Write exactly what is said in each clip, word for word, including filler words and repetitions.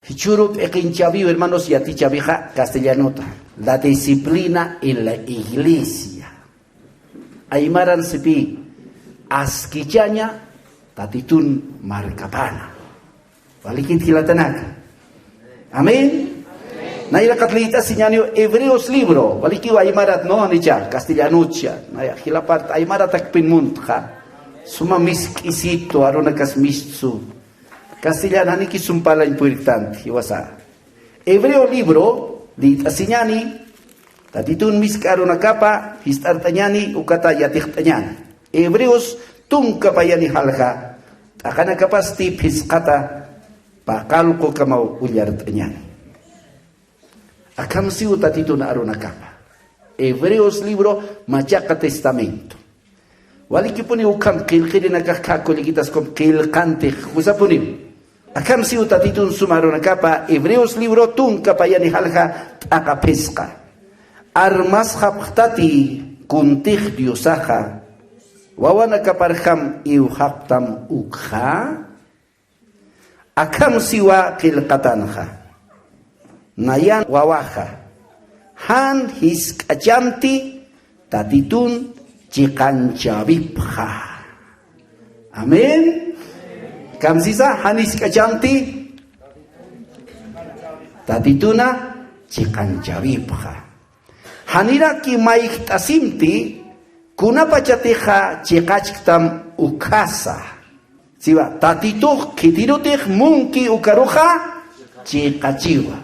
Jichhüru p'iqinchäwiw, hermanos, yatichäwixa castellanota. La disciplina en la iglesia. Aymaran sipi, askichaña Tatitun markapana. Walikit jilatanaka. Amén. Nayraqat liyt'asiñäniw Hebreos libro. Walikiw aymarat, ¿no? Janicha, castellanotcha. Naya jilapart aymaratakpin muntxa. Suma misk'isitu, arunakas mistsu. Castellano janiki sumpalañ puyrktanti, jiwasa. Hebreo libro, liyt'asiñäni, Tatitun misk'a arunakapa jist'art'añäni, ukata yatiqt'añäni. Hebreos tunka payani jalja, t'aqanakapasti phisqata paqallqukamaw ullart'añäni. Akham siw Tatitun arunakapa. Hebreos libro, Machaqa Testamento. Walikipuni ukham qillqirinakax khä kullikitas ukham qillqantix, kusapuniw. Akham siw Tatitun suma arunakapa, Hebreos libro tunka payani jalja t'aqa phisqa. Armasxapxtati kuntix Diosaxa, wawanakaparjam iwxapxtam ukxa. Akham siwa qillqatanxa. Nayan wawaxa. Jan jisk'achamti Tatitun chiqanchäwipxa. Amén. Akham sisa, jan jisk'achamti Tatituna chiqanchäwipxa. Janiraki mayjt'asimti, kunapachatixa chiqachktam ukhasa. Siwa, Tatitux khitirutix munki ukaruxa chiqachiwa.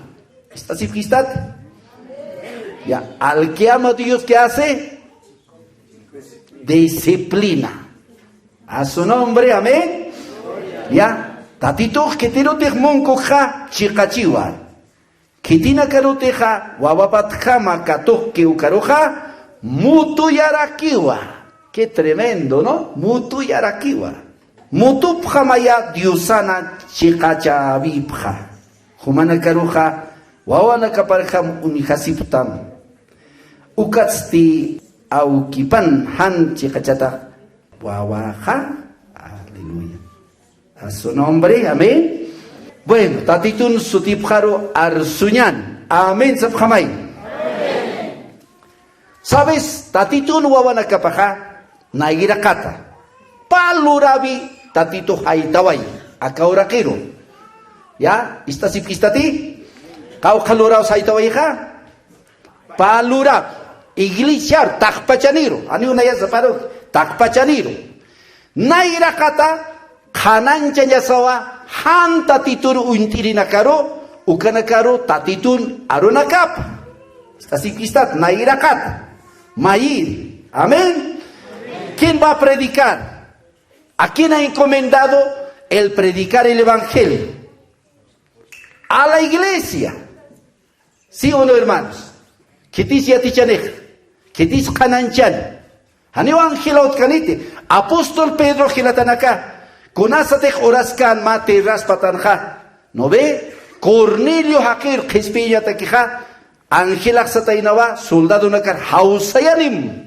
¿Ist'asipkistati? Ya, al que ama Dios, ¿qué hace? Disciplina. A su nombre, amén. Ya, Tatitux khitirutix munki ukxa chiqachiwa. Khitinakarutixa wawapatjama katuqki ukaruxa mutuyarakiwa. Qué tremendo, ¿no? Mutuyarakiwa. Mutupxamaya Diosana chiqachäwipxa. Jumanakaruxa wawanakaparjam uñjasipxtam. Ukatsti awkipan jan chiqachatax wawaxa. Aleluya. A su nombre, amén. Bueno, Tatitun sutipxaru arsuñäni. Amén sapxamay. ¿Sabes? Tatitun wawanakapaxa nayraqata pä luräwi Tatitu jaytaway aka uraqiru. ¿Ya? ¿Ist'asipkistati? ¿Qawqha luräw jaytawayixa? Pä luräw. Iglesiaru, taqpachaniru. Janiw naya saparux, taqpachaniru. Nayraqata qhanañchañasawa jan Tatitun uñt'irinakaru, ukanakaru Tatitun arunakapa. ¿Ist'asipkistat? Nayraqata. Mayïri. Amén. ¿Quién va a predicar? ¿A quién ha encomendado el predicar el evangelio? A la iglesia. ¿Sí o no, hermanos? Khitis yatichanix, khitis qhanañchan. Janiw angelawtkaniti. Apóstol Pedro jilatanaka, kunasatix uraskän mä tierras patanxa, ¿no ve? Cornelio jaqir qhispiyañatakixa, angelax sataynawa soldadonakar, jawsayanim.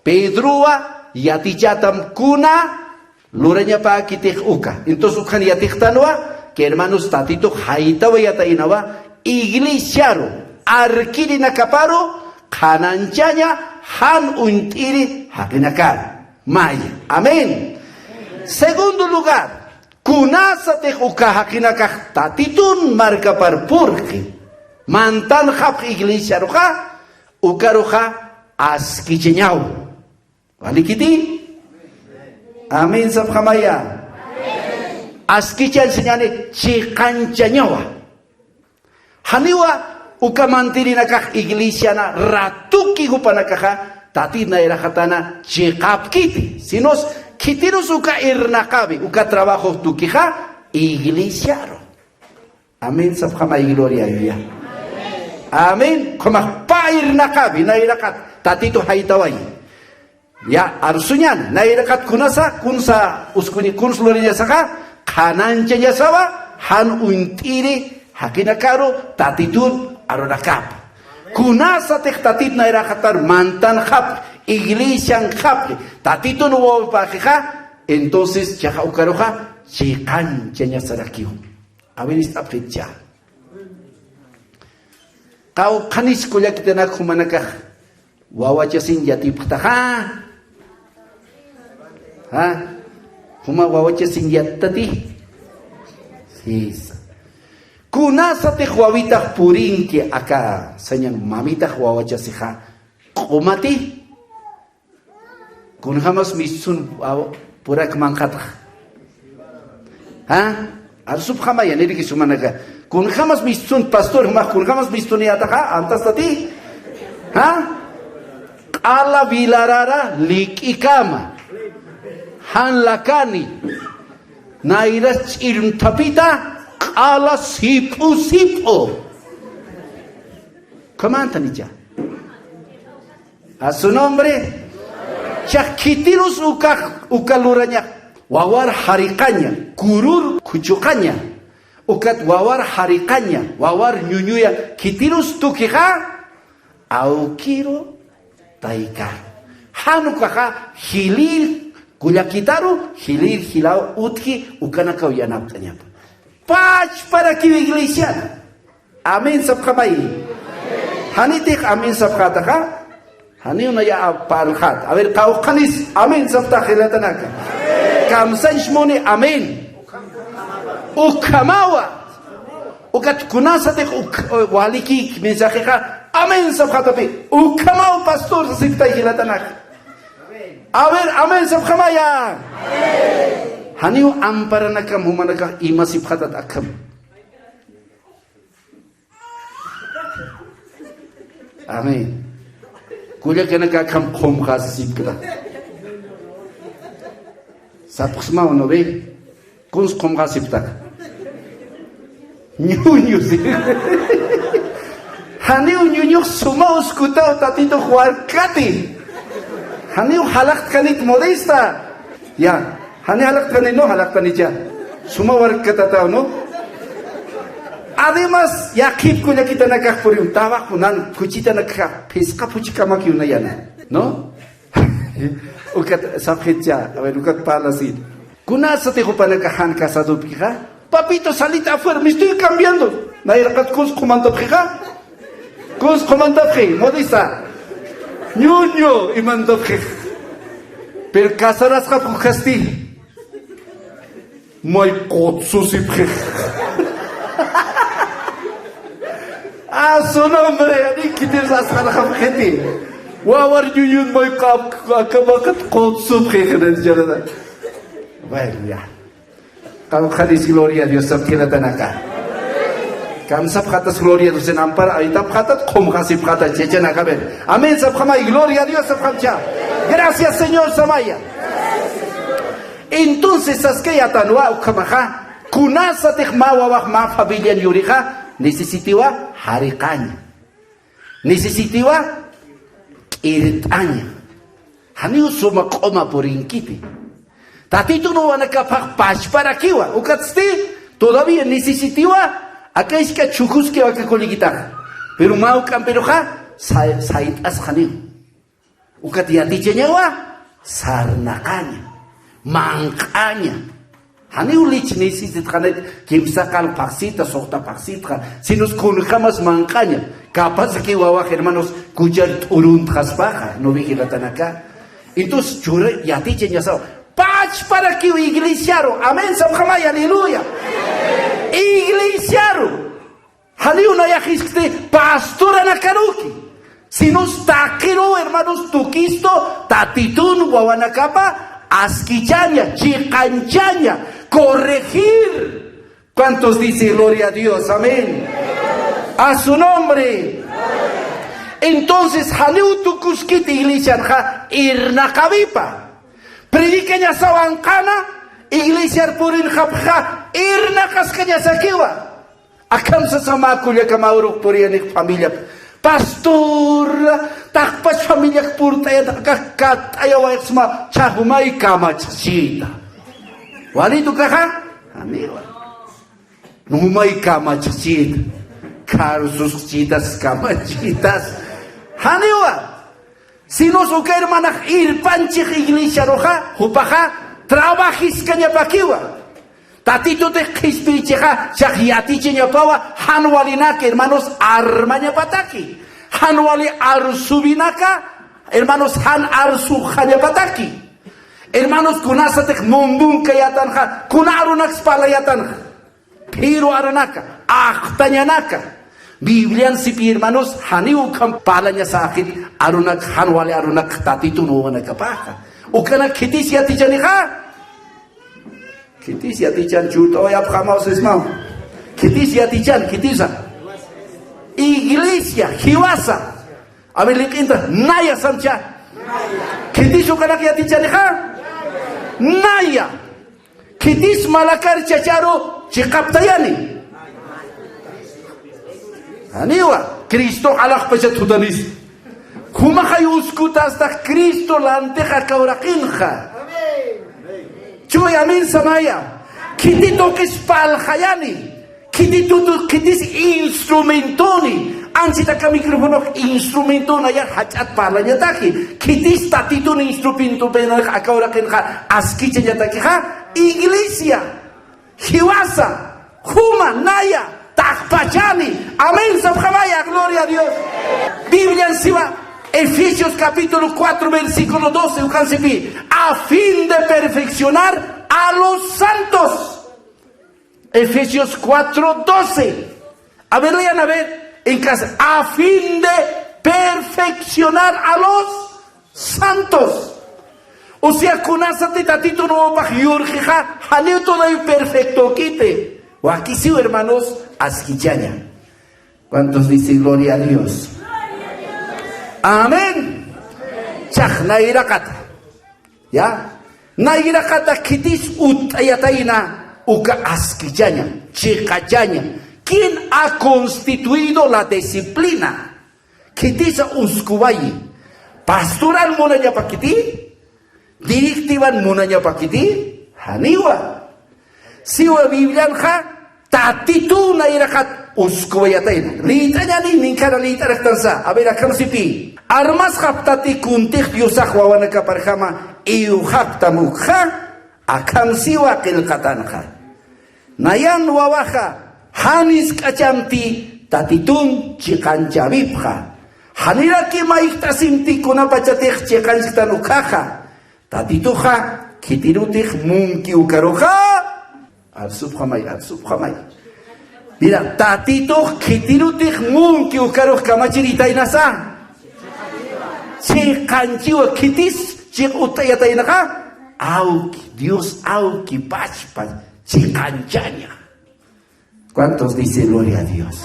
Pedrowa yatichätam kuna lurañapäkitix uka. Entonces ukhan yatiqtanwa que, hermanos, Tatitux jaytawayataynawa iglesiaru, arkirinakaparu, qhanañchaña jan uñt'iri jaqinakar. May. Amén. Segundo lugar, kunasatix uka jaqinakax Tatitun markapar purqi, mantanxapxi iglesiaruxa, ukaruxa askichañaw. ¿Walikiti? Amén sapxamaya. Askichañ siñäni chiqanchañawa. Janiwa uka mantirinakax iglesiana ratuki jupanakaxa Tatit nayraqatana chiqapkiti. Sinos khitirus uka irnaqawi, uka trabajo tukixa iglesiaru. Amén sapxamay, gloria a Dios. Amén. Ukhamax pä irnaqawi, nayraqat Tatitu jaytaway. Ya, arsuñäni, nayraqat kunasa, kunsa uskuni, kuns lurañasaxa, qhanañchañasawa jan uñt'iri jaqinakaru Tatitun arunakapa. Kunasatix Tatit nayraqatar mantanxapxi, iglesianxapxi, Tatitun wawapäxixa, entonces chiqa ukaruxa chiqanchañasarakiw. A ver, ist'apxitcha. Qawqhanis kullakitanak jumanakax wawachasin yatipxtaxa. ¿Ha? Juma wawachasin yattati. Sisa. Kunasatix wawitax purinki aka sañan mamitax wawachasixa. Q'umati. Kunjamas mistun, aw, purak manqhatx. ¿Ha? Arsupxamaya, niriki sumanaka. Kunjamas mistun, pastor, ma, kunjamas mistun yataxa, antastati. ¿Ha? Q'ala vilarara lik'ikama. Jan lakani. Nayras ch'irmthapita, q'ala sip'u sip'u. Kamantanicha. A su nombre. Chax khitirus uka, uka luraña, wawar jariqaña, kurur khuchuqaña, ukat wawar jariqaña, wawar ñuñuya, khitirus tukixa, awkiru taykaru. Jan ukaxa, jilïr kullakitaru, jilïr jilaw utji, ukanakaw yanapt'añapa. Pachparakiw iglesiana. Amén sapxamay. Janitix amén sapxataxa. Janiw naya parlxat. A ver, qawqhanis amén sapxtax jilatanaka. Kamsañch muni amén. Ukhamawa. Ukat kunasatix uk-, waliki mensajexa. Amén sapxatapi. Ukhamaw pastor siptay jilatanaka. A ver, amén sapxamaya. Janiw amparanakam jumanakax ima sipxatat akham. Amén. Kullakanaka akham qhumxasipkta. Sapxsmaw, ¿no ve? Kuns qhumxasipta. Ñuñu, sí. Janiw ñuñux sumaw uskutaw tatitux warkati. Janiw jalaqtkanit modesta. Ya. Jani jalaqtani, no jalaqtanicha. Suma warkkatataw, ¿no? Además, yaqhip kullakitanakax puriw, tabaco nan, phuchitanakaxa, phisqa phuchikamakiw nayana, ¿no? Ukat sapxitcha, a ver, ukat parlasi. Kunasatix jupanakax jan casadopkixa, papito, salita afuera, me estoy cambiando. Nayraqat kuns qhumantapxixa. Kuns qhumantapxi, modista. Ñuñu, imantapxi. Pero casarasqap ukhasti. May qutsusipxi. A su nombre, ani khitir sasqarxapxiti. Wawar ñuñun may qap, akamaqat qutsupxi, khitir chalata. Bueno, ya. Qawqhanis gloria a Dios sapxi jilatanaka. Kamsapxatas gloria a Dios, ampar aytapxatat, qhumxasipxatat, chachanaka, a ver. Amén sapxamay, gloria a Dios sapxamcha. Gracias, Señor, samaya. Entonces, saskayätanwa ukhamaxa, kunasatix mä wawax mä familian yurixa, necesitiwa jariqaña. Necesitiwa k'irt'aña. Janiw suma q'uma purinkiti. Tatitun wawanakapxax pachparakiwa. Ukatsti todavía necesitiwa, aka isk'a chhukuskiwa aka kullakitaxa. Pero mä juk'ampiruxa, say-, sayt'asxaniw. Ukat yatichañawa, sarnaqaña, manq'aña. Janiw lich necesitxanit kimsa qal phaxsita, suxta phaxsitxa, sinos kunjamas manq'aña. Capaz que wawax, hermanos, kuchar t'uruntxaspaxa, ¿no ve jilatanaka? Entonces, chura yatichañasaw. Pachparakiw iglesiaru. Amén sapxamay, aleluya. Iglesiaru. Janiw nayax jiskti pastoranakaruki, sinos taqiru, hermanos, tukistu tatitun wawanakapa askichaña, chiqanchaña, corregir. ¿Cuántos dice gloria a Dios? Amén. A su nombre. Entonces, janiw tukuskiti iglesianxa irnaqawipa. Predicañasaw anqana, iglesiar purinxapxa irnaqaskañasakiwa. Akham sasa mä kullaka mä urux puriyanix familiap. Pastor, taqpach familiak purt'ayat, aka katt'ayawayxsma, chhajumay kamachxchita. ¿Walitu kaxa? Janiwa. Numay kamachxchita. Kharususxchitas, kamachxitas. Janiwa. Sinos uka hermanax irpanchix iglesiaruxa, jupaxa trabajiskañapakiwa. Tatitutix qhispiyichixa, chax yatichañapawa, jan walinaka, hermanos, armañapataki. Jan wali arsubinaka, hermanos, jan arsuxañapataki. Hermanos, kunasatix mundunkayätanxa, kuna arunaks parlayatanxa. Phiru arunaka, axtañanaka. Biblian sipi, hermanos, janiw ukham parlañasäxit arunak, jan wali arunak Tatitun wawanakapaxa. Ukanak khitis yatichanixa. Khitis yatichan, churt'awayapxamaw sismaw. Khitis yatichan, khitisa. Iglesia, jiwasa. A ver, liq'inta, naya samcha. Khitis ukanak yatichanixa. Naya. Khitis malakar chacharu chiqaptayani. Janiwa, Cristo alaxpacha thutanis. Jumaxay uskuta hasta Cristo lantix aka uraqinxa. Chuy amén samaya. Khiti tuqis parlxayani. Khiti tutu, khitis instrumentoni. Anchita aka micrófono instrumentona ya jach'at parlañataki. Khitis Tatitun instrumento pena aka uraqinxa askichañatakixa. Iglesia. Jiwasa, juma, naya, taqpachani. Amén sapxamaya, gloria a Dios. Biblian siwa, Efesios capítulo cuatro, versículo doce, ukan sipi, a fin de perfeccionar a los santos. Efesios cuatro doce. A ver, lean, a ver, en casa, a fin de perfeccionar a los santos. O sea, kunasati Tatitun wawapax yurxixa, janiw todavía perfectokiti. Wakisiw, hermanos, askichaña. ¿Cuántos dicen gloria a Dios? Amén. Chax nayraqata. ¿Ya? Nayraqata khitis utt'ayatayna uka askichaña, chiqachaña. ¿Quién ha constituido la disciplina? Khitisa uskuwayi. ¿Pastoral munañapakiti? ¿Directivan munañapakiti? Janiwa. Siwa Biblianxa Tatitun nayraqat uskuwayatayna. Liyt'añani, ninkana liyt'araktansa. A ver, akham sipi. Armasxaptati kuntix Diosax wawanakaparjama iwxaptam ukxa, akham siwa qillqatanxa. Nayan wawaxa, jan jisk'achamti Tatitun chiqanchäwipxa. Janiraki mayjt'asimti kunapachatix chiqanchktan ukxaxa. Tatituxa khitirutix munki ukaruxa. Arsupxamay, arsupxamay. Mira, Tatitux khitirutix munki ukarux kamachiritayna sa. Chiqanchiwa khitis chiq utt'ayataynaxa. Awki, Dios awki, pachpa, chiqanchaña. ¿Cuántos dicen gloria a Dios?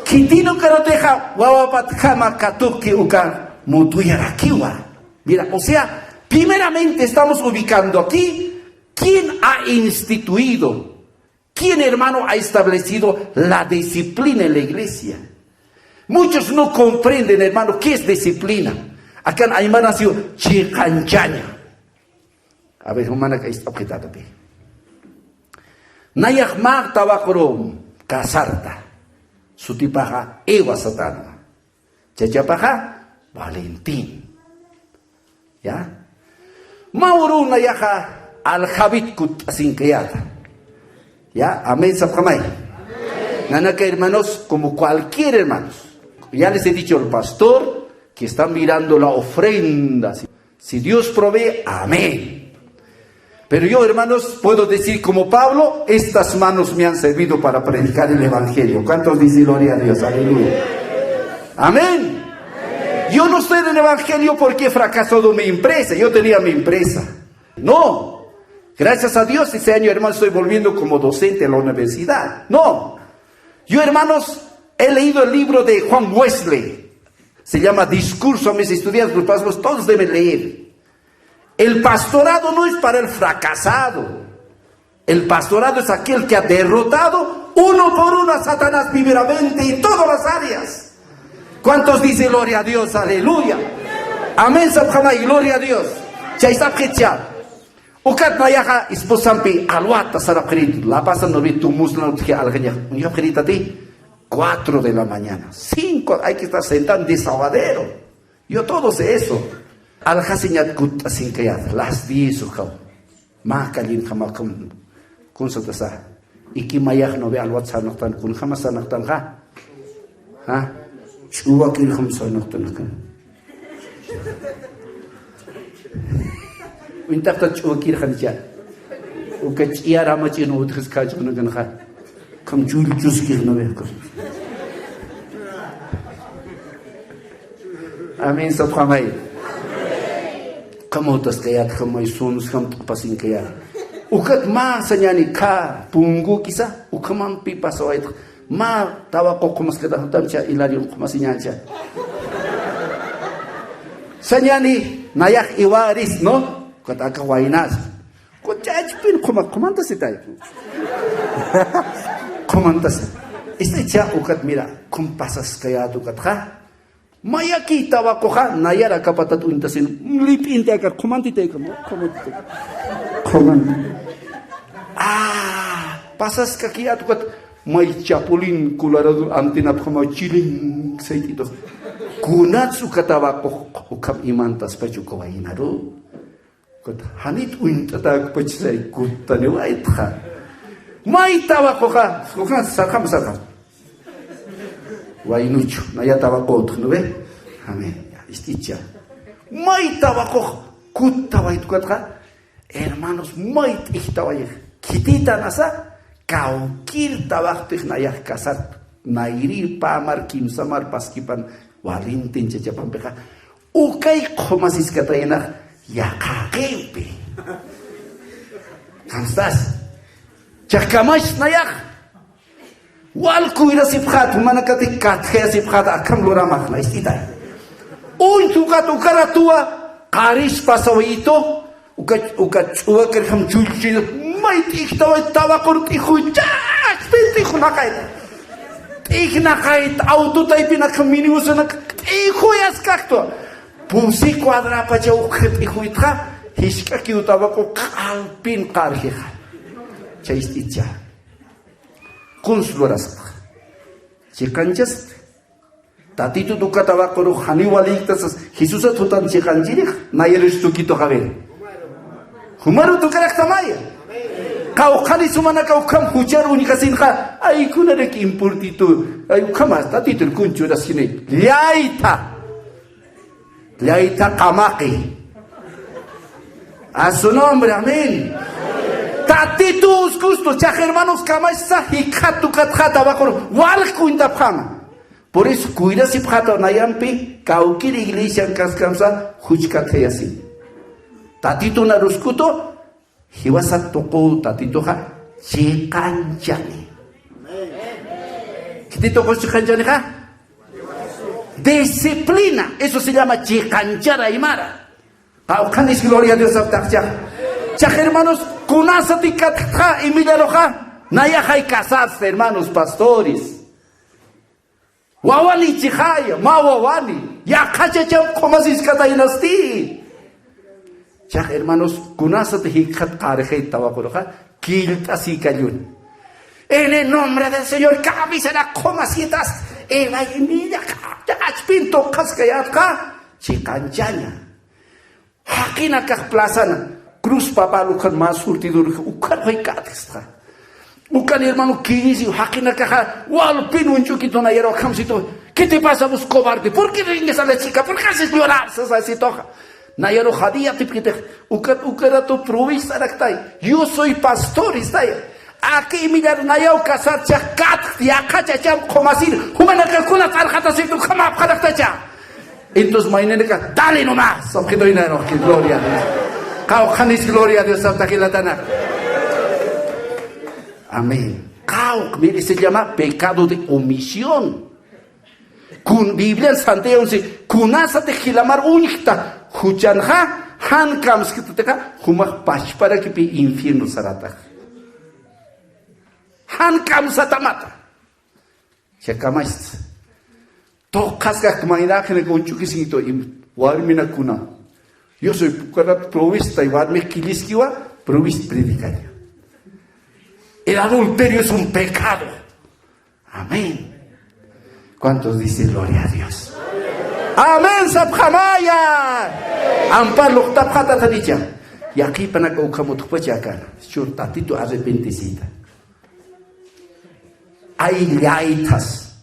Khitin ukarutixa wawapatjama katuqi uka mutuyarakiwa. Mira, o sea, primeramente estamos ubicando aquí quién ha instituido, quién, hermano, ha establecido la disciplina en la iglesia. Muchos no comprenden, hermano, qué es disciplina. Akan aymanas chiqanchaña. A ver, jumanak ist'apxitatapi. Nayax mä tawaqru casarta. Sutipaxa Eva satanwa. Chachapaxa Valentín. ¿Ya? Mä uruw nayaxa aljawit kutt'asinkayäta. ¿Ya? Amén sapxamay. Nanaka hermanos, como cualquier hermanos. Ya les he dicho al pastor que está mirando la ofrenda. Si Dios provee, amén. Pero yo, hermanos, puedo decir como Pablo, estas manos me han servido para predicar el evangelio. ¿Cuántos dicen gloria a Dios? Aleluya. Amén. Yo no estoy en el evangelio porque he fracasado mi empresa. Yo tenía mi empresa. No. Gracias a Dios, este año, hermano, estoy volviendo como docente a la universidad. No. Yo, hermanos, he leído el libro de Juan Wesley. Se llama Discurso a mis estudiantes, los pastores, todos deben leer. El pastorado no es para el fracasado. El pastorado es aquel que ha derrotado uno por uno a Satanás viveramente en todas las áreas. ¿Cuántos dicen gloria a Dios? Aleluya. Amén, sapxamay, gloria a Dios. Chay sapxicha. Ukat nayaxa esposampi alwata sarapxirit, la pasa no vi tu musla utji algaña. Uñapxiritati cuatro de la mañana, cinco, hay que estar sentado en desaguadero. Yo todo sé eso. Aljasiñat kutt'asinkayat, las diez ukaw. Mä kallin jamakam. Kunsatasa. Iki mayax nuvi alwat sarnaqtan, kunjama sarnaqtanxa. Ha? Ch'uwakirjam sarnaqtan kan. Uñtaqtat ch'uwakirxanicha. Uka ch'iyar amach'in utjis kach'unakanxa. Kam chulchuskir nuvi. Amén, sapxamay. Qamawtaskayät, jamay sunsjam t'aqpasinkayät. Ukat mä sañäni khä punkukisa, ukhamampi pasawaytx. Mä tawaqu qhumaskata jutamcha Hilarion qhumasiñänicha. Sañäni nayax iwaris, ¿no? Ukat aka waynas. Kuchachpin qhuma, qhumantasitay. Qhumantasa. Ist'icha ukat mira, qhum pasaskayät ukatxa. Mayaki tawaquxa, nayar akapatat uñtasin, lip'inti akar, qhumantitay, qhumantitay. Qhuman. Ah, pasaskakiyät ukat, may chapulín colorado antenapxama chilin sayt'itu. Kunats uka tawaqux, ukham imantaspach uka waynaru. Kut janit uñt'atäkpach say kuttaniwaytxa. May tawaquxa, ukan sarxam sarxam. Waynuchu, naya tawaqutx, ¿no ve? Amén. Ist'icha. May tawaqux kuttawayt ukatxa, hermanos, may t'ijtawayix. Khititanasa, kawkir tawaqtix nayax casart. Nayri pä mar kimsa mar paskipan, Valentin chachapampixa. Ukay qhumasiskataynax yaqhaqimpi. Kamstas. Chakamash nayax. Wal cuidasipxät, manakati katjayasipxät, akham luramaxna, ist'itay. Uñtukat ukaratuwa, qarish pasawitu, uka, uka ch'uwakirjam chullchidu, may t'ijtaway tawaqur t'ijuy, chachpin t'ijunaqayta. T'ijnaqayt, autotaypinaka, minibusanaka, t'ijuyas kaqtwa. Pusi cuadrapacha ukxi t'ijuytxa, jisk'akiw tawaqu q'alpin qarjixa. Chayist'icha. Kuns lurasqa. Chiqanchaspa. Tatitut uka tawaqurux janiw walïktasas, Jesusat jutan chiqanchirix, nayarus tukituxa ver. Jumarut ukaraqtamaya. Qawqhanis jumanaka ukham juchar uñjasinxa, ay kunarak importitu, ay ukhamas, tatitur kunchurasini. Llaytha. Llaytha qamaqi. A su nombre, amén. Tatitus gusto, chax hermanos kamachsa, jikxat tukatxat tawaqur, walj kuñtapxama. Por eso, cuidasipxata nayampi, kawkir iglesian kaskamsa, juchkatjayasi. Tatitun aruskutu, jiwasat tuqu tatituxa, chiqanchani. ¿Khiti tuqus chiqanchanixa? Disciplina, eso se llama chiqanchar aymara. Qawqhanis gloria a Dios aptaqcha. Chax hermanos, kunasati katjtxa imillaruxa, nayaxay casarse, hermanos pastores. Wawani chixaya, mä wawani, yaqha chacham qhumasiskataynasti. Chax, hermanos, kunasat jikxat qarjayt tawaquruxa, killt'asi kallun. En el nombre del Señor, kamisara qhumasitas, Eva Emilia, ch'achpin tuqaskayatxa, chiqanchaña. Jaqinakax plazana, cruz papal ukan mä surtidor, ukan jay katjistxa. Ukan hermano Kirisiw, jaqinakaxa, walpin uñch'ukituna yara ukhamsitu, ¿qué te pasa, vos cobarde? ¿Por qué riñes a la chica? ¿Por qué haces llorar? Sasasituxa. Nayaru jadiyatipkitix, ukat ukaratu provistaraktay. Yo soy pastor, istaya. Aki imillaru nayaw casarcha, kat, yaqha chacham qhumasir, jumanaka kuna sarxatasitu, ukham apxaraktacha. Entonces, maynanaka, dale nomás, objeto y no, que gloria a Dios. Qawqhanis gloria a Dios, Santa Gilatana. Amén. Qawq, mire, se llama pecado de omisión. Kun Biblia Santa once, kunasatix jilamar uñjta, juchanxa, jan kamskitatixa, jumax pachparakipi infierno saratax. Jan kamsatamata. Chakamachta. Tuqaskak maynaxinaka uñch'ukisiñtu im-, warminakuna. Yo soy pukarat provista y warmi killiskiwa, provista predicaña. El adulterio es un pecado. Amén. ¿Cuántos dicen gloria a Dios? Amén, sapxamaya. Ampar luqtapxatatanicha. Yaqhipanak ukham utjpacha akana. Chur tatitu arrepentisita. Ay llaitas.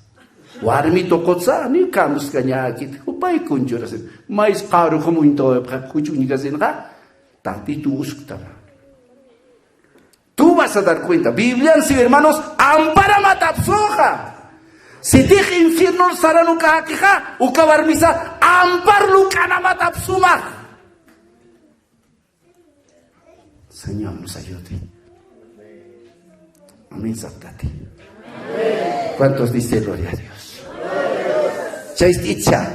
Warmi tuqutsa, ni kamuskañakit. Upay kunchurasin. Mais qaru jumuñtawipxa, kuchuñkasinxa. Tatitu usktama. Tú vas a dar cuenta. Biblian, sí, hermanos, amparamatapsuxa. Si tix infierno saranuk'akixa, uka warmisa, ampar luk'anamatapsuma. Señor nos ayude. Amén, saptati. ¿Cuántos dice gloria a Dios? Chaysti icha.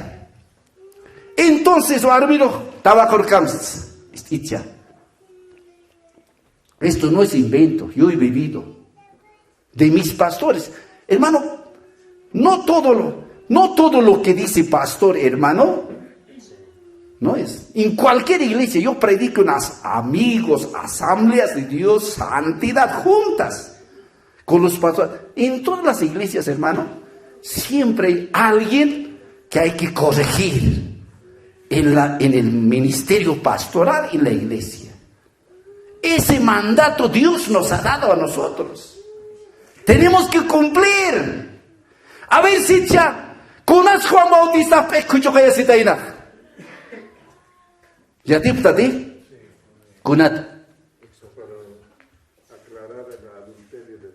Entonces, warmiru, tabaco kamsa. Isti icha. Esto no es invento, yo he vivido de mis pastores. Hermano, no todo lo, no todo lo que dice pastor, hermano, no es. En cualquier iglesia, yo predico en las amigos, asambleas de Dios, santidad, juntas con los pastores. En todas las iglesias, hermano, siempre hay alguien que hay que corregir en la, en el ministerio pastoral, en la iglesia. Ese mandato Dios nos ha dado a nosotros. Tenemos que cumplir. A ver, sicha, kunas Juan Bautista p'ekhuchuqayasitayna. ¿Yatiptati? Kunat.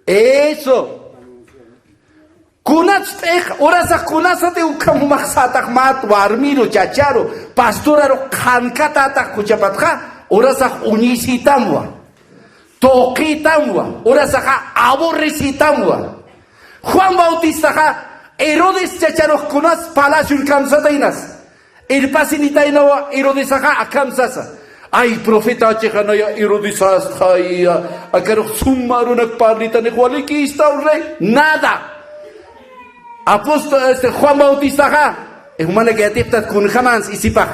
Eso. Kunats p'eq, urasax kunasati ukham jumax satax mat warmiru, chacharu, pastoraru qhankatätax kuchapatxa, urasax uñisitamwa, tuqitamwa, urasaxa aburrisitamwa. Juan Bautistaxa Herodes chacharux kunas palacion kamsataynas. Irpasinitaynawa Herodesaxa akham sasa. Ay, profeta chiqanaya Herodesastxaya, akarux suma arunak parlitanix walikïstaw rey. Nada. Apóstol, este, Juan Bautistaxa, eh, jumanak yatiptat kunjamansa isipax.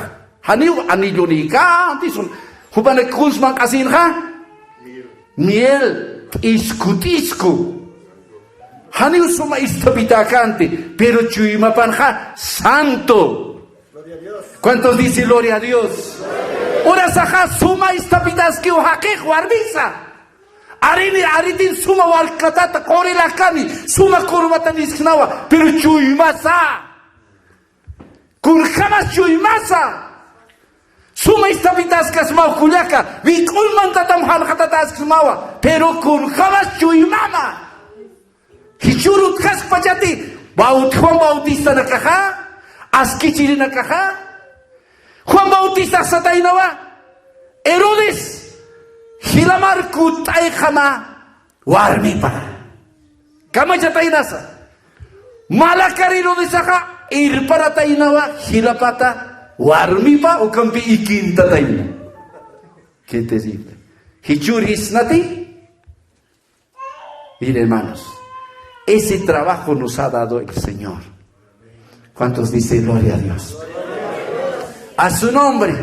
Janiw anillunïkänti sum. Jumanak kuns manq'asïnxa. Miel, t'isku t'isku. Janiw suma isthapitäkänti, pero chuymapanxa santo. ¿Cuántos dicen gloria a Dios? Urasaxa suma isthapitaskiw jaqix warmisa. Arini, aritin suma walkatata, qurilaxkani, suma kurvatan iskhnawa, pero chuymasa. Kunjamas chuymasa. Suma isthapitaskasmaw kullaka, wik'un mantatam janxatatäskasmawa, pero kunjamas chuymama. Jichhür utjaskpachati Baut-, Juan Bautistanakaxa, askichirinakaxa. Juan Bautistax sataynawa, Herodes, jilamar kutt'ayxama warmipa. Kamachataynasa. Malakar Herodesaxa irparataynawa jilapata warmipa ukampi ikintatayna. Qué terrible. Jichhür jisnati. Mire, hermanos, ese trabajo nos ha dado el Señor. ¿Cuántos dicen gloria a Dios? A su nombre.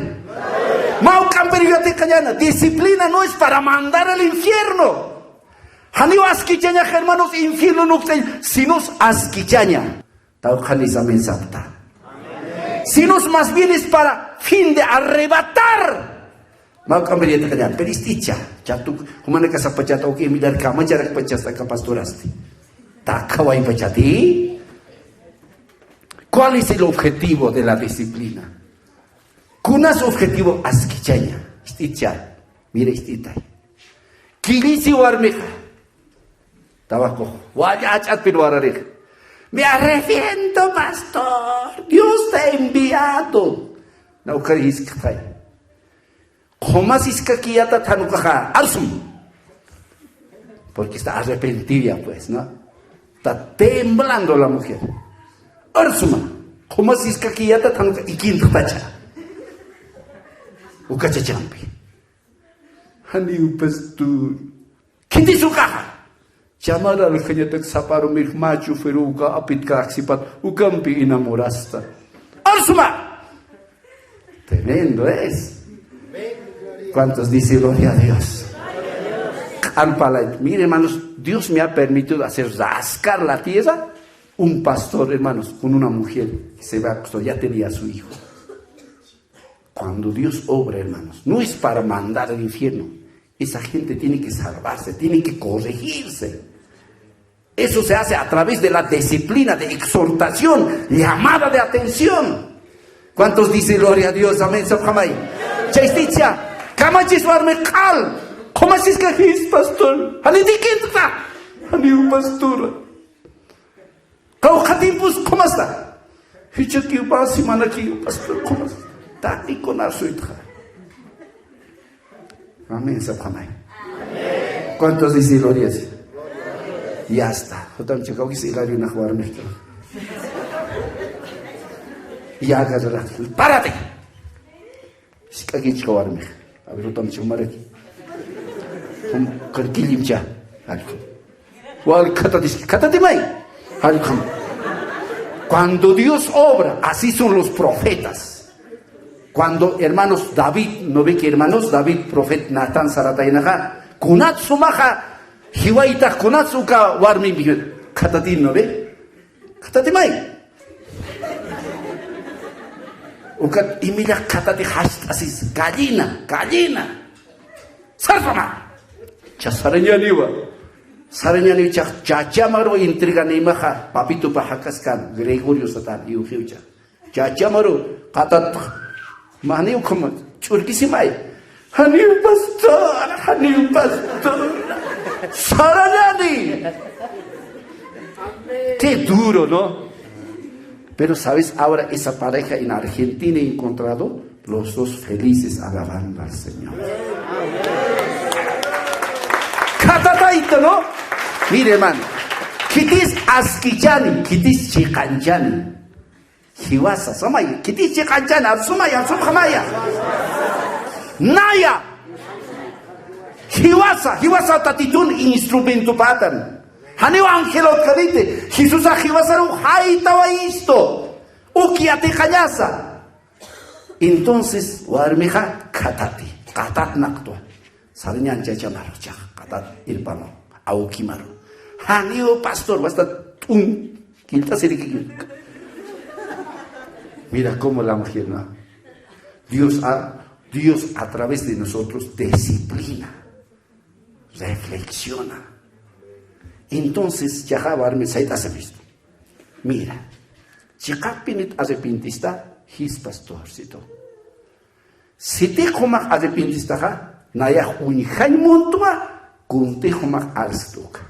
Mä juk'ampir yatiqañäna, disciplina no es para mandar al infierno. Janiw askichañax, hermanos, infierno nuktañ, sino askichaña. Tawqhanis amén sapta. Sino más bien es para fin de arrebatar. Mä juk'ampir yatiqañäna, pero isti icha, chatuk, jumanakax sapachat, ok, mirar kamacharakpachasta aka pastorasti. Takhawaypachati. ¿Cuál es el objetivo de la disciplina? Kunas objetivo askichaña, isti icha, mira isti itay. Killisi warmixa. Tabaco. Waya ach'atpin wararix. Me arrepiento, pastor. Dios te ha enviado. Naw ukar jiskxay. Qhumas jiskakiyätat jan ukaxa. Arsum. Porque está arrepentida, pues, ¿no? Está temblando la mujer. Arsuma. Qhumas jiskakiyätat jan ukaxa ikintxtacha. Uka chachampi. Janiw pastor. Khitis ukaxa. Chamar aljañatak saparu mirx mä choferu uka apitkäksipat ukampi enamorasta. Arsuma. Tremendo es. ¿Cuántos dicen gloria a Dios? Q'an parlayta. Mire, hermanos, Dios me ha permitido hacer rascar la tierra. Un pastor, hermanos, con una mujer que se va a acostar, ya tenía su hijo. Cuando Dios obra, hermanos, no es para mandar al infierno. Esa gente tiene que salvarse, tiene que corregirse. Eso se hace a través de la disciplina, de exhortación, llamada de atención. ¿Cuántos dicen gloria a Dios? Amén, sapxamay. Chaysticha, kamachis warmi q'al. Qumasiska jis, pastor. Jani dikinta. Jani pastor. Qawqha tiempos qumasta. Jichhakiw mä semanakiw pastor qumasta. Taqi kunar suytxa. Amén, sapxamay. ¿Cuántos dicen gloria a Dios? Ya está. Jutam chakawkis Hilario nax warmixta. Ya, agarra. Párate. Sik'akichka warmix. A ver, jutam chumaraki. Jum, qirkillimcha. Algo. Wal khatatiski, khatatimay. Allqam. Cuando Dios obra, así son los profetas. Cuando, hermanos, David, ¿no ve que, hermanos? David, profeta Natán sarataynaxa, kunats sumaxa jiwaytax, kunats uka warmi, khatatin, ¿no ve? Khatatimay. Ukat imilla khatati jast'asis, gallina, gallina. Sarsama. Cha sarañaniwa. Sarañaniw cha, chachamaru entreganaymaxa, papitupa jakaskan, Gregorio satan, iwxiwcha. Chachamaru, qatat, maniw como, ch'urkisimay. Janiw pastor, janiw pastor. Sarañani. Qué duro, ¿no? Pero, ¿sabes? Ahora esa pareja en Argentina he encontrado los dos felices alabando al Señor. Khatatayta, ¿no? Mire, hermano, khitis askichani, khitis chiqanchani. Jiwasa, samaya, khitis chiqanchani, arsumaya, arsumxamaya. Naya. Jiwasa, jiwasa tatitun instrumento patan. Janiw angelot kaliti, Jesusa jiwasaru jaytawa isto. Uki atiqañasa. Entonces, warmixa khatati, qatat naqtwa. Sarañan chachamaru, chax, qatat irpama, awkimaru. Janiw pastor, basta t'un, kilt'asiriki. Mira cómo la mujer, ¿no? Dios a, Dios a través de nosotros disciplina. Reflexiona. Entonces, chaxa warmi sayt'asipista. Mira, chiqapinit arrepentista, jis pastorcito. Siti jumax arrepentistaxa, nayax uñjañ muntwa, kunti jumax arstuka.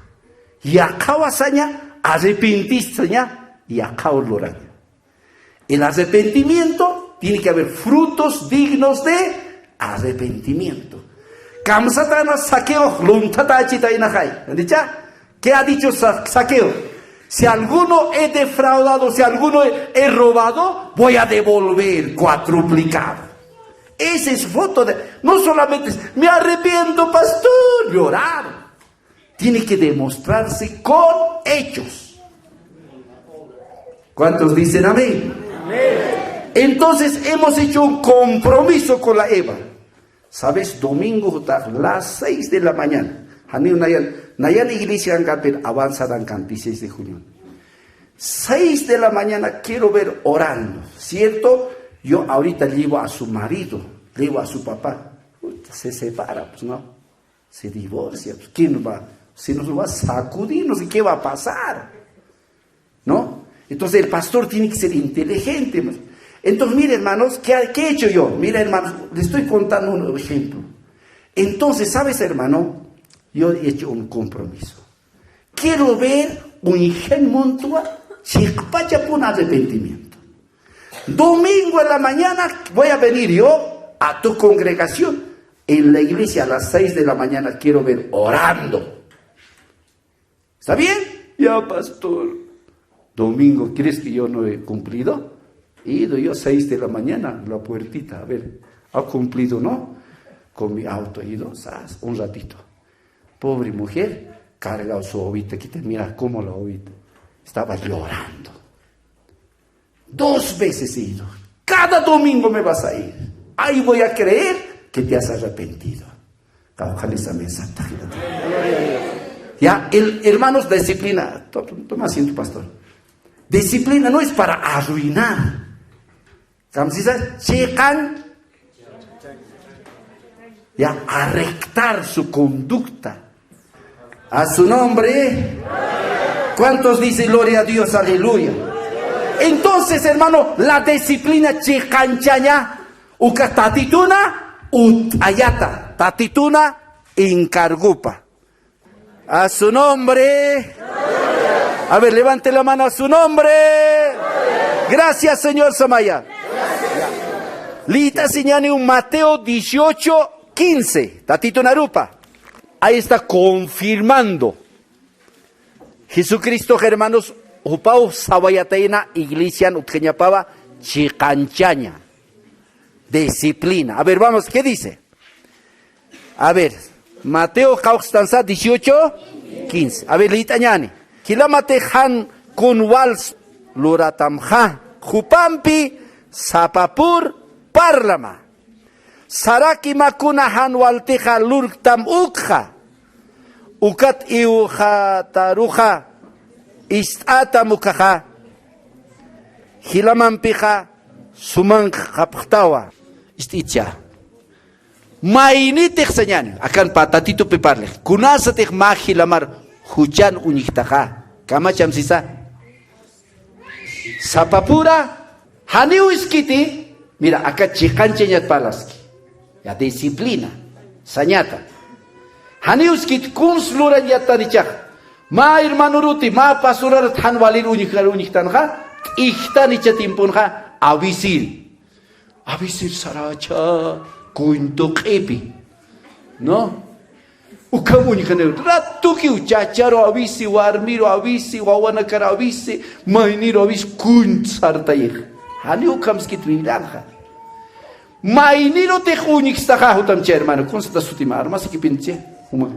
Yaqhawa saña, arrepentistaña, yaqhaw luraña. El arrepentimiento, tiene que haber frutos dignos de arrepentimiento. Kamsatana Zaqueo, luntata achita inaxay. ¿Dicha? ¿Qué ha dicho Sa-, Zaqueo? Si alguno he defraudado, si alguno he, he robado, voy a devolver cuatruplicado. Ese es fruto de, no solamente es, "Me arrepiento, pastor", llorar. Tiene que demostrarse con hechos. ¿Cuántos dicen amén? Amén. Entonces hemos hecho un compromiso con la Eva. ¿Sabes? Domingo, juta, las seis de la mañana. Janiw nayan, nayan iglesia angaper avanzar angan dieciséis de junio. Seis de la mañana quiero ver orando, ¿cierto? Yo ahorita llevo a su marido, llevo a su papá. Puta, se separa, pues, ¿no? Se divorcia, pues, ¿quién va? Si nos va a sacudir, no sé qué va a pasar, ¿no? Entonces el pastor tiene que ser inteligente, ¿no? Entonces, mire, hermanos, ¿qué, qué he hecho yo? Mira, hermanos, le estoy contando un ejemplo. Entonces, ¿sabes, hermano? Yo he hecho un compromiso. Quiero ver un ejemplo, chiqpachapun arrepentimiento. Domingo en la mañana voy a venir yo a tu congregación. En la iglesia a las seis de la mañana quiero ver orando. ¿Está bien? Ya, pastor. Domingo, ¿crees que yo no he cumplido? He ido yo seis de la mañana, la puertita, a ver, ¿ha cumplido, no? Con mi auto he ido, sas, un ratito. Pobre mujer, cargado su ovita, que te mira cómo la ovita estaba llorando. Dos veces he ido. Cada domingo me vas a ir. Ahí voy a creer que te has arrepentido. Kawkhanisa mensajta. Ya, el, hermanos, disciplina. To-, to-, toma asiento, pastor. Disciplina no es para arruinar. Kamsisa, chiqan, Ya, a rectar su conducta. A su nombre. ¿Cuántos dicen gloria a Dios? Aleluya. Entonces, hermano, la disciplina chiqanchaña, uka tatituna utt'ayata, tatituna encargopa. A su nombre. A ver, levante la mano a su nombre. Gracias, Señor Samaya. Lït'asiñäni Mateo dieciocho quince. Tatitun arupa. Ahí está confirmando. Jesucristo, hermanos, jupaw sawayatayna iglesian utjañapawa chiqanchaña. Disciplina. A ver, vamos, ¿qué dice? A ver, Mateo kawkstansa dieciocho quince. A ver, lït'añäni. Jilamatix jan kun wals luratamxa, jupampi sapapur parlama. Saraki mä kuna jan waltixa lurktam ukxa. Ukat iwxataruxa ist'atam ukxa. Jilamampixa sumanx qhapxtawa. Ist'icha. Maynitix sañäni, akan pa tatitupi parlix. Kunasatix mä jilamar juchan uñjtaxa. Kamacham sisa. Sapapura, janiw iskiti, mira, aka chiqanchañat parlaski. Ya disciplina, sañata. Janiw iskiti, kuns lurañ yattanichax. Mä hermanoruti, mä pastorarat jan walir uñjar uñjtanxa, t'ijtanicha tiemponxa, avisir. Avisir saracha, cuento q'ipi. ¿No? Ukham uñjaniru, ratukiw chacharu avisi, warmiru avisi, wawanakar avisi, mayniru avisi, kuñt sartayix. Jani ukham skit Biblianxa. Maynirutix uñjstaxa jutam chay hermano, kunsata sutima, armasikipinche, juma.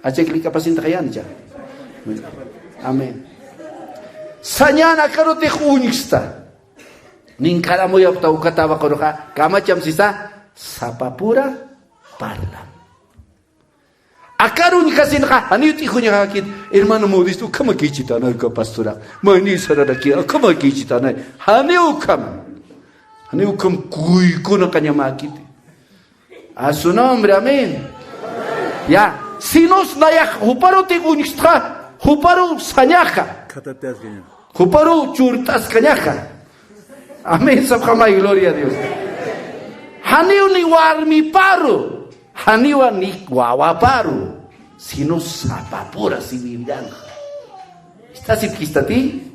Achak likapasintaxa yanicha. Amén. Sañan akarutix uñjsta. Ninkaramuyapta ukatawa quruxa, kamacham sisa, sapapura parlam. Akar uñjasinxa, janiw t'ijunxakit, hermano Modesto, ukhamakichitanay ka pastora. Mayni sararaki, ukhamakichitanay. Janiw ukham. Janiw ukham kuykuna qañamakit. A su nombre, amén. Ya, sinos nayax, juparu tiguñxtxa, juparu sañaxa. Juparu churt'askañaxa. Amén, sapxamay, gloria a Dios. Janiw ni warmiparu, janiwa ni wawaparu, sino sapapura si Biblianxa. Ist'asipkistati?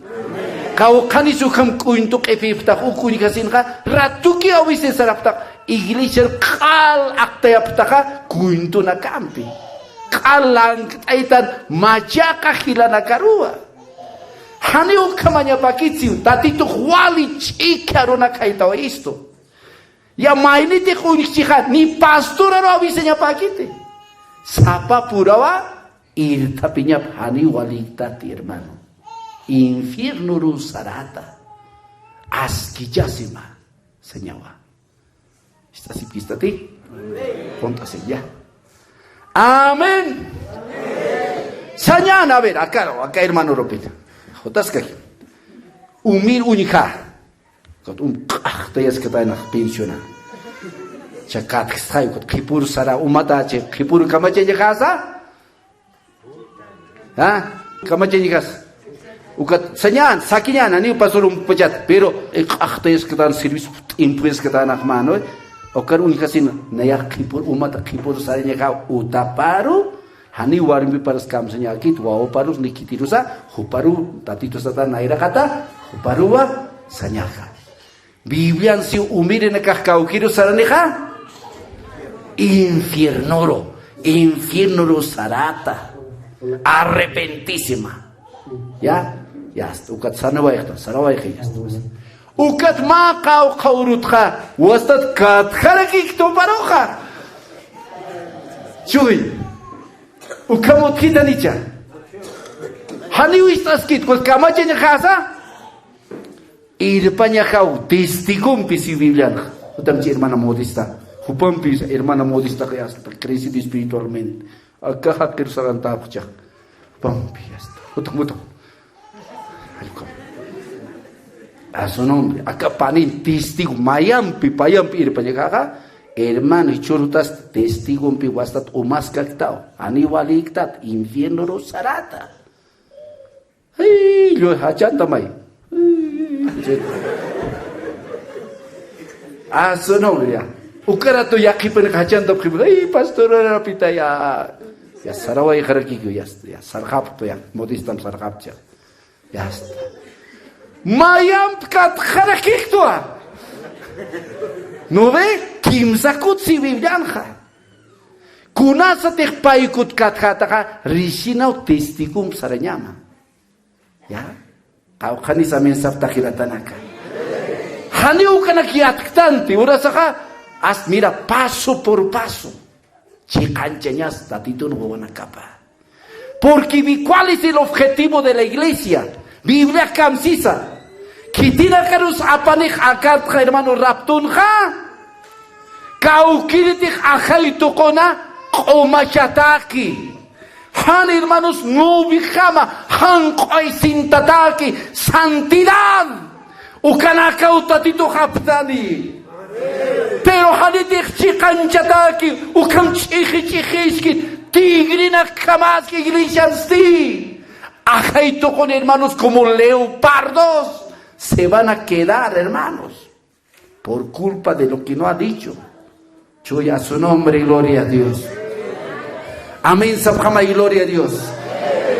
Qawqhanis ukham cuento q'ipiptax uk uñjasinxa, ratuki awisin saraptax, iglesiar q'al aqtayaptaxa, cuentonakampi. Q'al lankt'aytan machaqa jilanakaruwa. Jani ukhamañapakitsiw, tatitux wali ch'ikharunakaytawa istu. Ya maynitix uñjchixa, ni pastoraru awisañapakiti. Sapapurawa, irthapiñap jani waliktati, hermano. Infiernoru sarata. Askichasima, sañawa. Ist'asipkistati? Junt'asiña. Amén. Sañan, a ver, acá, acá, hermano Ropita. Jotaskaki. Umir uñja. Kat um q'aqtayaskataynax pensiona. Cha katxistxay, kat qhipur sara umata, che qhipur kamachañaxasa. ¿Ah? Kamachañaxas. Ukat sañan, sakiñan, janiw pastor umpachat. Pero, eh, q'aqtayaskatan servicio, t'impuyaskatanax mano, eh. Ukar uñjasin, nayax qhipur umata, qhipur sarañaxa, utaparu, jani warmiparus kamsañakit, wawaparus nikitirusa, juparu, tatitusata nayraqata, juparuwa, sañaxa. Biblian si umirinakax kawkiru saranixa, infiernoru, infiernoru sarata, arrepentísima. Ya, ya está. Ukat sanawayxta, sarawayxi, ya está. Ukat mä qawqha urutxa, wastat katjarakiktuparuxa. Chuy. Ukham utjitanicha. Janiw ist'askit, pues kamachañaxasa. Irpañaxaw testigompi si Biblianxa. Jutamchi hermana Modesta. Jupampi hermana Modesta que hasta crecido espiritualmente. Aka jaqir sarantapxcha. Jupampi hasta. Jutam, jutam. A su nombre. Aka panin testigo. Mayampi, payampi irpañaxaxa. Hermano, jichhürutas testigompi wastat umaskaktaw, janiw walïktat, infiernoru sarata. Ay, lluy jachantamay. Ay, a su nombre ya. Uka ratu yaqhipanaka jachantapxi, ay, pastor, urarapita ya. Ya sarawayxarakikiw, ya, ya sarxapxtu ya, modistam sarxapcha. Ya está. Mayamp katxarakiktwa. ¿No ve? Kimsa kutsi Biblianxa. Kunasatix paykut katjataxa, rishinaw testigomp sarañama. Ya. Qawqhanis amén saptaxiratanaka. Janiw ukanak yatktanti, urasaxa, as mira, paso por paso. Chiqanchañas Tatitun wawanakapa. Porque vi-, ¿cuál es el objetivo de la iglesia? Biblia kamsisa. Khitinakarus apanix akartxa, hermano, raptunxa. Kawkiritix ajay tuquna q'umachataki. Jan, hermanos, nubijama, jan q'uy sintataki, santidad. Ukanakaw Tatitux aptani. Pero janitix chiqanchataki, ukham ch'ixi ch'ixiski, tigrinakjamaski iglesiansti. Ajay tuqun, hermanos, como leopardos se van a quedar, hermanos, por culpa de lo que no ha dicho. Chuya su nombre, gloria a Dios. Amén, sapxamay, gloria a Dios.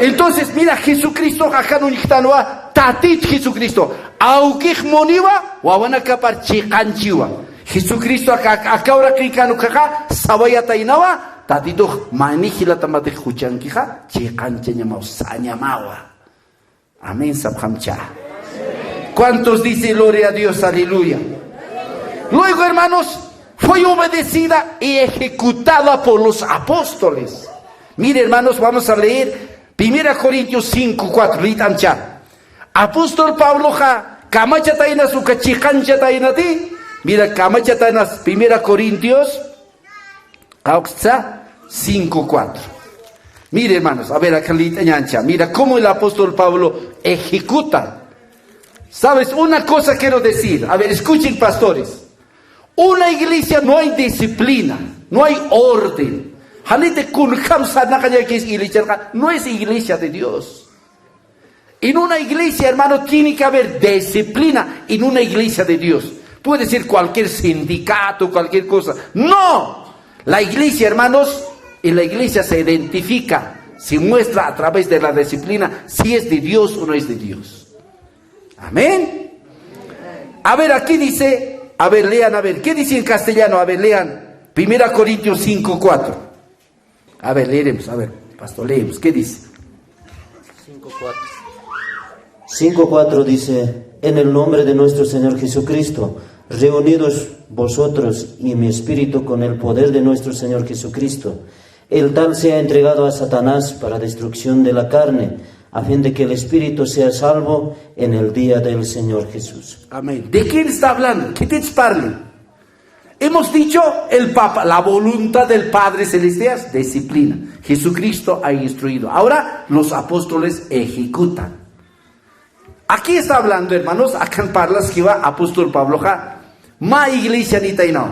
Entonces, mira, Jesucristo akan uñjtanwa, Tatit Jesucristo. Awkix muniwa, wawanakapar chiqanchiwa. Jesucristo aka, aka, aka uraqinkan ukaxa, sawayataynawa, Tatitux mani jilatamatix juchankixa, chiqanchañamaw, sañamawa. Amén, sapxamcha. ¿Cuántos dice gloria a Dios, aleluya? Luego, hermanos, fue obedecida y ejecutada por los apóstoles. Mire, hermanos, vamos a leer Primera Corintios cinco cuatro, lït'amcha. Apóstol Pabloxa kamachataynas uka chiqanchataynati. Mira, kamachataynas, Primera Corintios Qawqsa cinco cuatro. Mire, hermanos, a ver, acá lït'añancha. Mira cómo el apóstol Pablo ejecuta. ¿Sabes? Una cosa quiero decir. A ver, escuchen, pastores. Una iglesia no hay disciplina, no hay orden. Janiti kunjam sarnaqañakis iglesia, no es iglesia de Dios. En una iglesia, hermano, tiene que haber disciplina en una iglesia de Dios. Puede ser cualquier sindicato, cualquier cosa. No. La iglesia, hermanos, en la iglesia se identifica, se muestra a través de la disciplina si es de Dios o no es de Dios. Amén. A ver, aquí dice, a ver, lean, a ver, ¿qué dice en castellano? A ver, lean. Primera Corintios cinco cuatro. A ver, leeremos, a ver, pastor, leemos. ¿Qué dice? Cinco cuatro. Cinco cuatro dice: "En el nombre de nuestro Señor Jesucristo, reunidos vosotros y mi espíritu con el poder de nuestro Señor Jesucristo, el tal sea entregado a Satanás para destrucción de la carne, a fin de que el espíritu sea salvo en el día del Señor Jesús". Amén. ¿De quién está hablando? ¿Qué te parle? Hemos dicho, el Papa, la voluntad del Padre Celestial es disciplina. Jesucristo ha instruido. Ahora los apóstoles ejecutan. Aquí está hablando, hermanos, akan parlaskiwa apóstol Pabloxa, mä iglesia nitaynaw.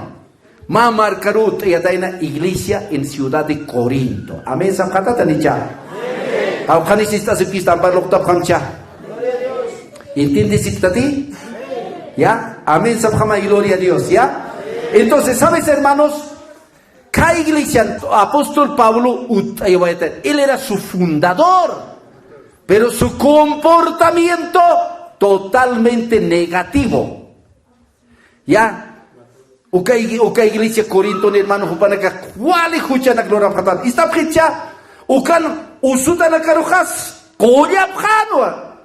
Mä markaru utt'ayatayna iglesia en ciudad de Corinto. Amén, sapxatatanicha. Qawqhanis ist'asipkistan parlukta pxamcha. ¿Entiendes, Tati? ¿Ya? Amén, sapxama, gloria a Dios, ¿ya? Entonces, ¿sabes, hermanos? Ka iglesia apóstol Pablo utt'aywayta, él era su fundador, pero su comportamiento totalmente negativo. ¿Ya? Uka ig-, uka iglesia Corinto, hermano, jupanaka wali juchanak lurapxatan. Istapxicha, ukan usutanakaruxas qullapxänwa.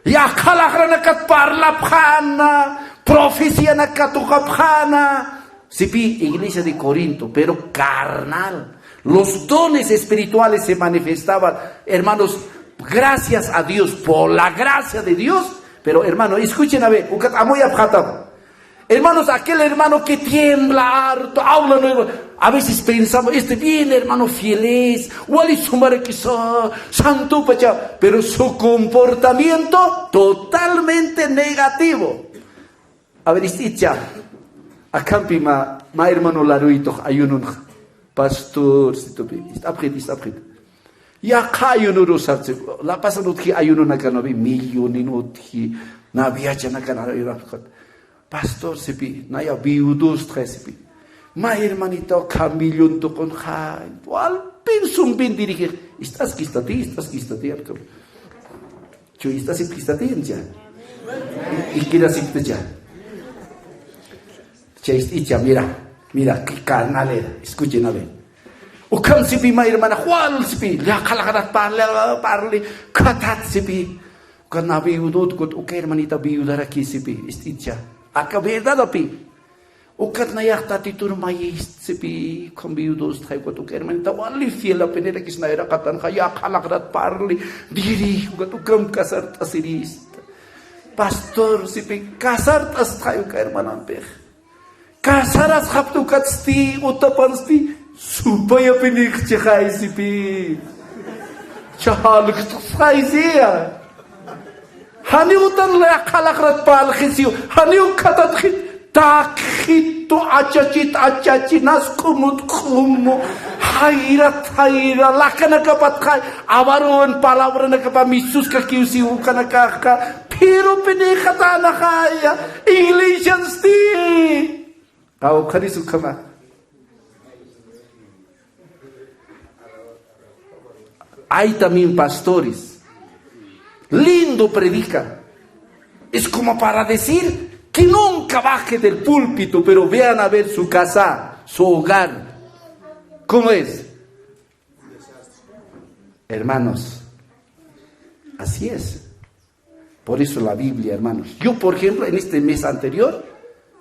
Yaqha laqranakat parlapxäna, profecianak katuqapxäna. Sipï, iglesia de Corinto, pero carnal. Los dones espirituales se manifestaban, hermanos, gracias a Dios, por la gracia de Dios. Pero, hermano, escuchen a ver, ukat amuyapxätam. Hermanos, aquel hermano que tiembla harto, habla, ¿no? A veces pensamos, este bien, hermano, fiel es, wali sumarakisa, santo pacha, pero su comportamiento totalmente negativo. A ver, ist'icha. Akampi mä, mä hermano Laruytux ayununxa. Pastor, situpi, ist'apxit, ist'apxit. Yaqha ayunurusartsi, la pasan utji ayununakanapi, millonin utji, naviachanakan ayunapxat. Pastor sipi, naya viudostxay sipi. Mä hermanitaw khamillun tuqunxay, walpin sumpin dirigix, ist'askistati, ist'askistati, apkam. Chuy, ist'asipkistati, ya. Ikirasipkta, ya. Chay ist'icha, mira, mira, qué carnal era. Escuchen, a ver. Ukham sipi mä hermana, wal sipi, llaqha laqarat parli, parli, khatat sipi. Ukat na viudot, ukat uka hermanita viudaraki sipi, ist'icha. Aka verdadapi. Ukat nayax Tatitur mayist sipi, ukham viudostxay, ukat uka hermanita wali fiel apinerakis nayra qatanxa, llaqha laqarat parli, diri, ukat ukham casart'asirist. Pastor sipi, casart'astxay uka hermanampix. Casarasxapta ukatsti, utapansti, supayapinix chixay sipi. Chalktxay siya. Janiw utan llaqha laqarat parlxisiw, janiw khatatxit, takxitu, achachit, achachi, nas k'umut k'umu, jayrat jayra, lakanakapatxay, awaruwan palabranakapa misuskakiw siw ukanakaxka, phirupinixatanaxaya, iglesiansti. Qawqhanis ukhama. Hay también pastores. Lindo predica. Es como para decir que nunca baje del púlpito, pero vean a ver su casa, su hogar. ¿Cómo es? Hermanos, así es. Por eso la Biblia, hermanos. Yo, por ejemplo, en este mes anterior,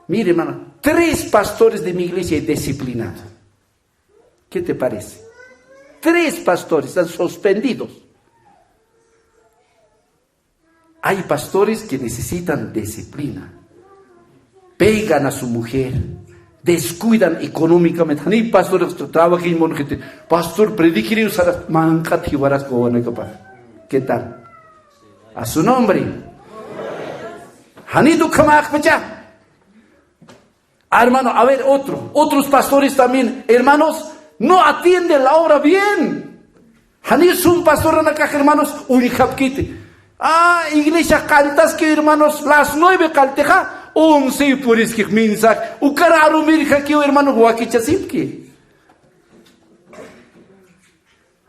mire, hermano, tres pastores de mi iglesia he disciplinado. ¿Qué te parece? Tres pastores están suspendidos. Hay pastores que necesitan disciplina. Pegan a su mujer, descuidan económicamente. Ni pastor, trabaja y monjete. Pastor, prediciri usara mankat jiwaras gowanakapa. ¿Qué tal? A su nombre. Janitu kamax pacha. Hermano, a ver, otro, otros pastores también, hermanos, no atienden la obra bien. Janisun pastoranakax, hermanos, uñjapkiti. Ah, iglesia qalltaski, hermanos, las nueve qalltixa, once puriski mensaje. Ukar arumirjakiw, hermano, wakichasipki.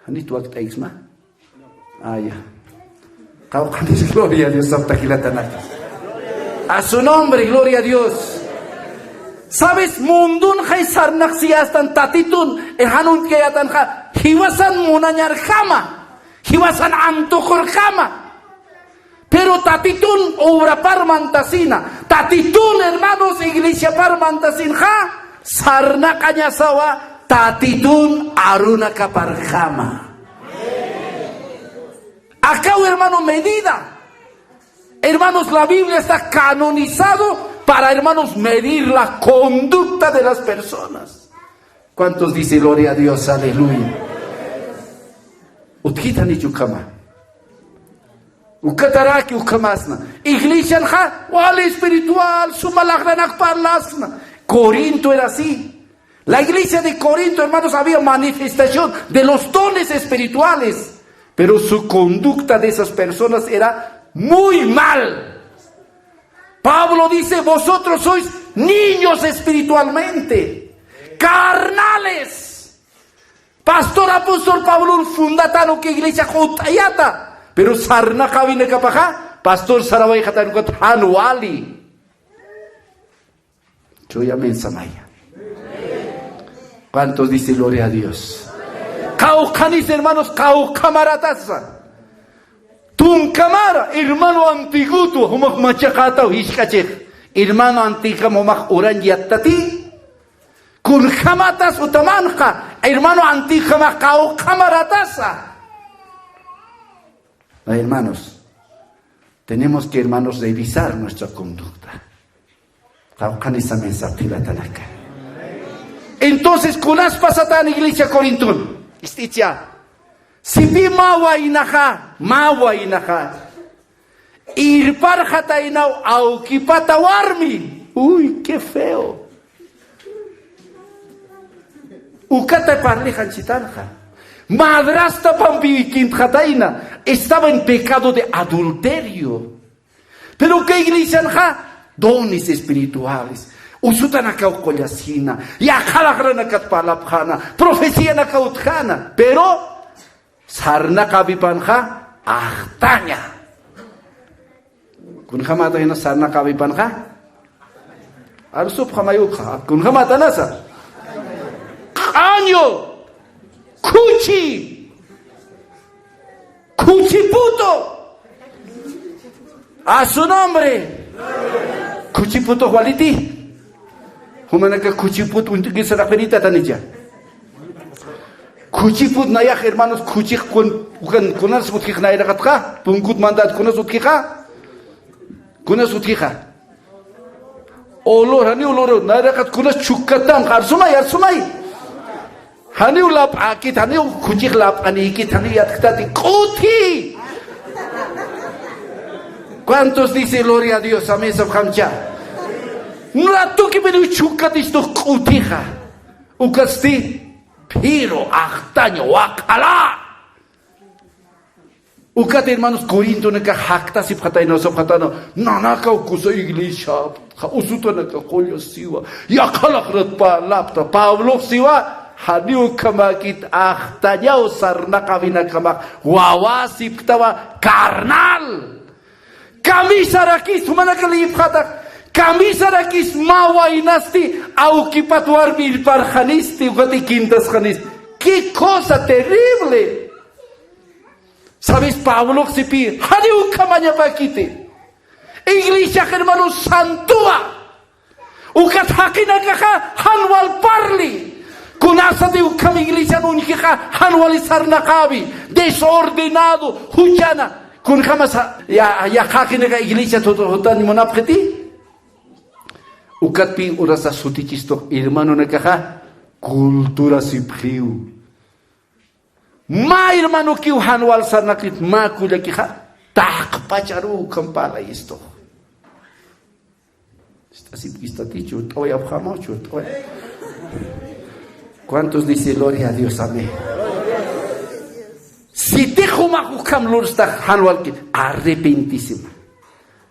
Janit wakt'aysma. Ah, ya. Qawqhanis, gloria a Dios, sapta jilatanaka. A su nombre, gloria a Dios. ¿Sabes? Mundunxay sarnaqsiyastan Tatitun, e, jan uñt'kayatanxa, jiwasan munañarjama, jiwasan antojorjama. Pero Tatitun obrapar mantasina. Tatitun, hermanos, iglesiapar mantasinxa, sarnaqañasawa Tatitun arunakaparjama. Akaw, hermano, medida. Hermanos, la Biblia está canonizado para, hermanos, medir la conducta de las personas. ¿Cuántos dice gloria a Dios? Aleluya. Utjitanichu ukhama. Ukataraki ukhamasna. Iglesianxa wali espiritual, suma laqranak parlasna. Corinto era así. La iglesia de Corinto, hermanos, había manifestación de los dones espirituales, pero su conducta de esas personas era muy mal. Pablo dice: "Vosotros sois niños espiritualmente, carnales". Pastor apóstol Pablo fundatan uka iglesia jut'ayata, pero sarnaqawinakapaxa pastor sarawayxatan ukat jan wali. Chuya mensamaya. ¿Cuántos dice gloria a Dios? Qawqhanis, hermanos, qawqhamaratasa. Tunkamara, hermano Antiguto, jumax machaqataw jisk'achix. Hermano Antigama jumax uran yattati. Kunjamatas utamanxa, hermano Antigama qawqhamaratasa. Ay, hermanos, tenemos que, hermanos, revisar nuestra conducta. Qawqhanis mensaje jilatanaka. Entonces, ¿kunas pasatan iglesia Corintun? Ist'icha. Sipi mä waynaxa, mä waynaxa. Irparxataynaw awkipata warmi. Uy, qué feo. Ukata parlixanchitanxa. Madrastapampi ikintxatayna. Estaba en pecado de adulterio. Pero uka iglesianxa dones espirituales. Usutanakaw qullasina. Yaqha laqranakat parlapxäna. Profecianakaw utjäna. Pero sarnaqäwipanxa axtaña. Kunjamätanasa sarnaqäwipanxa? Arsupxamay ukxa. Kunjamätanasa? Qañu. Khuchi. Khuchiputu. A su nombre. Khuchiputu waliti. Jumanaka khuchiput uñt'kisa raqirita tanicha. Khuchiput nayax, hermanos, khuchix kun, kun, kunas utjix nayraqatxa, punkut mandat kunas utjixa, kunas utjixa. Olor, jani olor, nayraqat kunas chukkatam, arsumay, arsumay. Janiw lap'äkit, janiw khuchix lap'anïkit, janiw yatktati, k'uthi. ¿Cuántos dice gloria a Dios? Amén, sapxamcha. Ratuki pero chukkat istux k'uthixa. Ukatsti, phiro, axtaña, waq'ala. Ukat hermanos, Corintonaka jaktasipxatayna, sapxatana, nanakaw kusa iglesiapxta, usutanaka qullasiwa, yaqha laqrat parlapxta, Pablox siwa, janiw ukhamäkit, axtañaw sarnaqäwinakamax, wawasipktawa, carnal. Kamisarakis, jumanaka liyipxätax, kamisarakis mä waynasti, awkipat warmi irparxanisti, ukat ikintasxanisti. ¡Qué cosa terrible! ¿Sabes? Pablox sipï, janiw ukham añapäkiti. Iglesiax, hermano, santuwa. Ukat jaqinakaxa jan wal parli. Kunasati ukham iglesian uñjixa jan wali sarnaqäwi. Desordenado, juchana. Kunjamasa, ya, ya jaqinaka iglesia tut-, jutan munapxiti. Ukatpï urasa sutichistux hermanonakaxa cultura sipxiw. Mä hermanokiw jan wal sarnaqit mä kullakixa, taqpacharu ukham parlay istux. Ist'asipkistati, churt'awayapxämaw, churt'away. ¿Cuántos dice gloria a Dios? Amén. Sitix jumax ukham lurstax jan walkit, arrepentisima.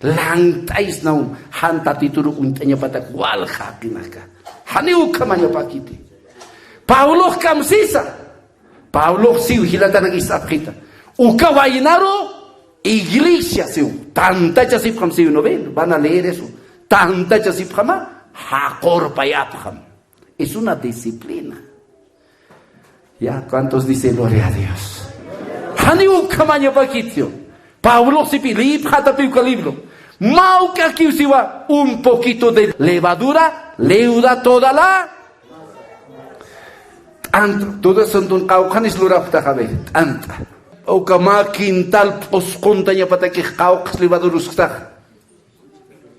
Lant'aysnaw, jan Tatituru uñt'añapatak walja jaqinaka. Janiw ukham añapäkiti. Pablox kamsisa. Pablox siw jilatanaka ist'apxita. Uka waynaru iglesia siw. Tantachasipxam siw, ¿no ven? Van a leer eso. Tantachasipxama, jaqurpayapxam. Es una disciplina. Ya, ¿cuántos dicen gloria a Dios? Janiw ukham añapäkitiw. Pablox sipï, liyipxätapi uka libro. Mä ukakiw siwa, un poquito de levadura leuda toda la. T'anta, toda santun qawqhanis lurapxtaxa, a ver, t'anta. Uka mä quintal p'usquntañapatakix qawqhas levadura usktaxa.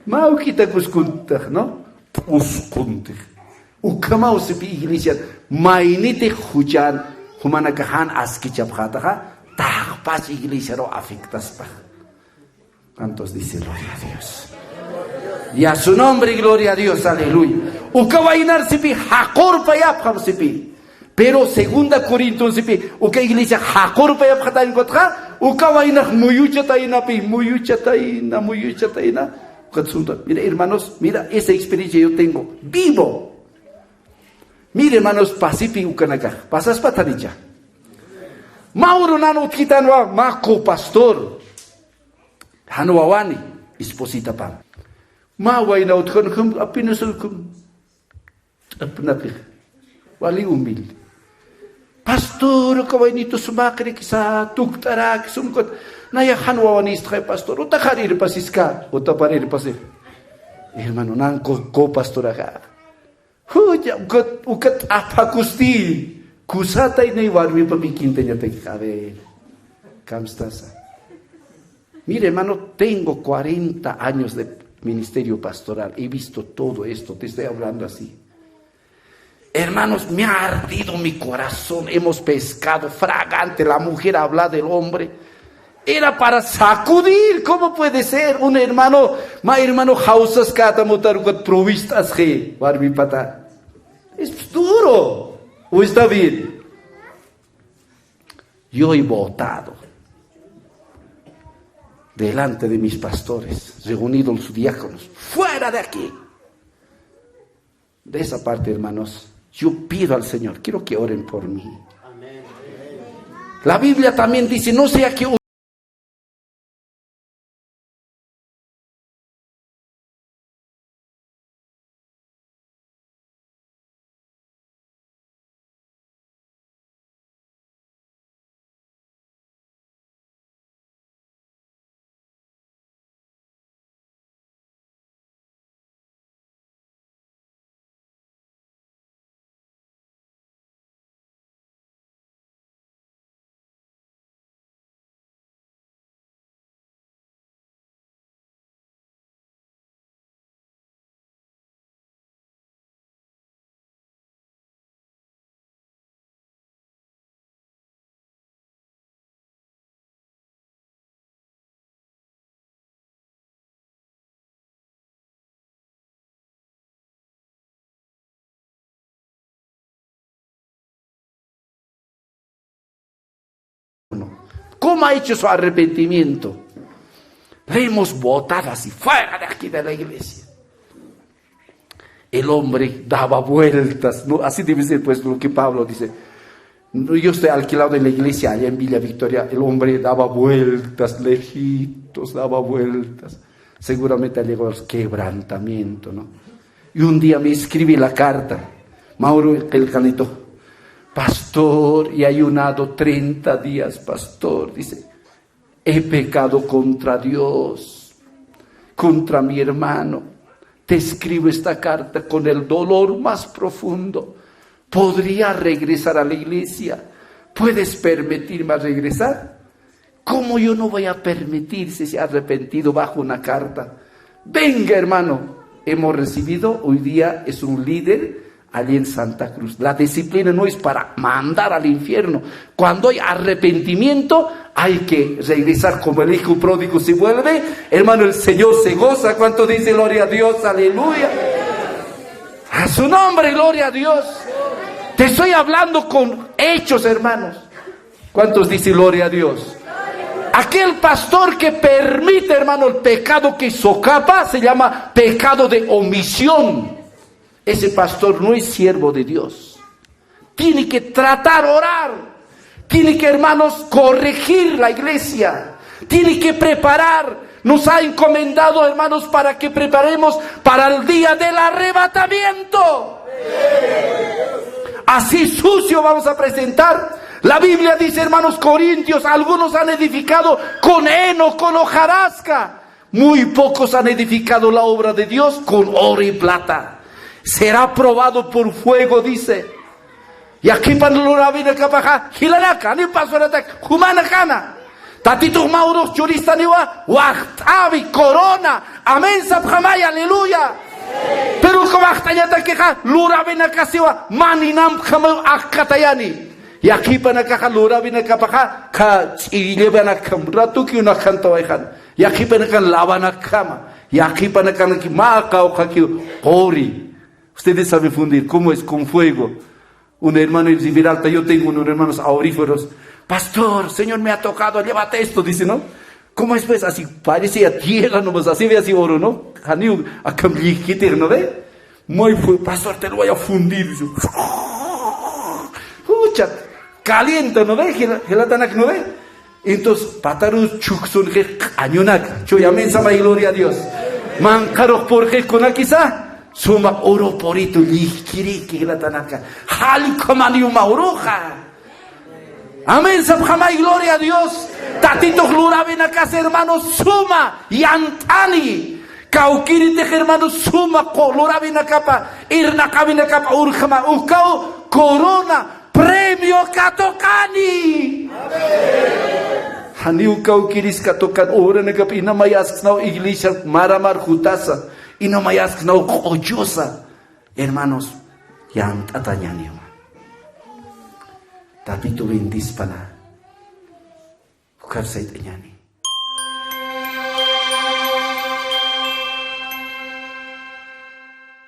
Mä ukita p'usquntax, ¿no? P'usquntix. Ukhamaw sipï iglesian, maynitix juchan, jumanakax jan askichapxätaxa, taqpach iglesiaru afectaspax. ¿Cuántos dice gloria a Dios? Y a su nombre, gloria a Dios, aleluya. Uka waynar sipï, jaqurpayapxam sipï. Pero segunda Corinton sipï, uka iglesia jaqurpayapxatañ ukatxa, uka waynax muyuchataynapi, muyuchatayna, muyuchatayna. Ukat sunta. Mira, hermanos, mira esa experiencia yo tengo. Vivo. Mira, hermanos, pasipï ukanakax. Pasaspa tanicha. Mä urunan utjitanwa, mä copastor. Jan wawani, espositapam. Mä wayna utjan, jum, apenas jum. T'apnaqix. Wali humilde. Pastor, uka waynitu sumaqirikisa, tukt'arakis, sumkut. Nayax jan wawanistxay pastor, utaxar irpasiska, utapar irpasix. Hermano, nan co, co pastoraxa. Juya, uka, uka t'aphakusti, kusatay nay warmipam ikintañatakix, a ver, kamstasa. Mire, hermano, tengo cuarenta años de ministerio pastoral, he visto todo esto, te estoy hablando así. Hermanos, me ha ardido mi corazón, hemos pescado fragante, la mujer habla del hombre. Era para sacudir, ¿cómo puede ser? Un hermano, mä hermano jawsaskätam utar ukat provist'asxi, warmipata. Es duro. O está bien. Yo he votado delante de mis pastores, reunidos los diáconos, fuera de aquí. De esa parte, hermanos, yo pido al Señor, quiero que oren por mí. La Biblia también dice, no sea que ¿Cómo ha hecho su arrepentimiento? Le hemos botado así, fuera de aquí de la iglesia. El hombre daba vueltas, ¿no? Así debe ser, pues, lo que Pablo dice. No, yo estoy alquilado en la iglesia allá en Villa Victoria. El hombre daba vueltas, lejitos, daba vueltas. Seguramente ha llegado al quebrantamiento, ¿no? Y un día me escribe la carta. Mauro el Canito. Pastor, he ayunado treinta días, pastor, dice. He pecado contra Dios, contra mi hermano. Te escribo esta carta con el dolor más profundo. ¿Podría regresar a la iglesia? ¿Puedes permitirme regresar? ¿Cómo yo no voy a permitir si se ha arrepentido bajo una carta? Venga, hermano. Hemos recibido, hoy día es un líder allí en Santa Cruz. La disciplina no es para mandar al infierno. Cuando hay arrepentimiento, hay que regresar como el hijo pródigo se vuelve. Hermano, el Señor se goza. ¿Cuánto dice gloria a Dios? Aleluya. A su nombre, gloria a Dios. Te estoy hablando con hechos, hermanos. ¿Cuántos dicen gloria a Dios? Aquel pastor que permite, hermano, el pecado que socapa se llama pecado de omisión. Ese pastor no es siervo de Dios. Tiene que tratar, orar. Tiene que, hermanos, corregir la iglesia. Tiene que preparar. Nos ha encomendado, hermanos, para que preparemos para el día del arrebatamiento. Así sucio vamos a presentar. La Biblia dice, hermanos corintios, algunos han edificado con heno, con hojarasca. Muy pocos han edificado la obra de Dios con oro y plata. Será probado por fuego, dice. Yaqhipan lurawinakapaxa, jilanaka, janiw pastorata, jumanakana. Tatitux mä urux churistaniwa, waxt'awi, corona. Amén, sapxamay, aleluya. Pero uka waxt'añatakixa, lurawinakasiwa, maninamkamaw akkatayani. Yaqhipanakaxa lurawinakapaxa, ka ch'illiwanakam, ratuki unakantawayxan. Yaqhipanakan lawanakama. Yaqhipanakanaki mä qawqhakiw quri. Ustedes saben fundir, ¿cómo es? Con fuego. Un hermano en Riberalta, yo tengo unos hermanos auríferos. Pastor, Señor me ha tocado, llévate esto, dice, ¿no? ¿Cómo es pues? Así parece a tierra nomás, así ve así oro, ¿no? Janiw, akham llikitix, ¿no ve? Muy fuerte, pastor, te lo voy a fundir, dice. Pucha, calienta, ¿no ve? Jila-, jilatanak, ¿no ve? Entonces, patarus chuksun q'añunak. Chuy, amén, samay, gloria a Dios. Manqharux purqi kunakisa, suma oro puritu llikiriki jilatanaka. Jallk'amaniw mä uruxa. Amén, sapxamay, gloria a Dios. Tatitux lurawinakas, hermanos, suma yant'ani. Kawkiritix, hermanos, suma qu-, lurawinakapa, irnaqawinakapa urxma, ukaw corona, premio katuqani. Janiw kawkiris katuqan, uranakap inamayasksnaw iglesia maramar jutasa, inamayasksnaw q'uchusa. Hermanos, yant'atañaniwa. Tatito bendispana. Ukhar sayt'añani.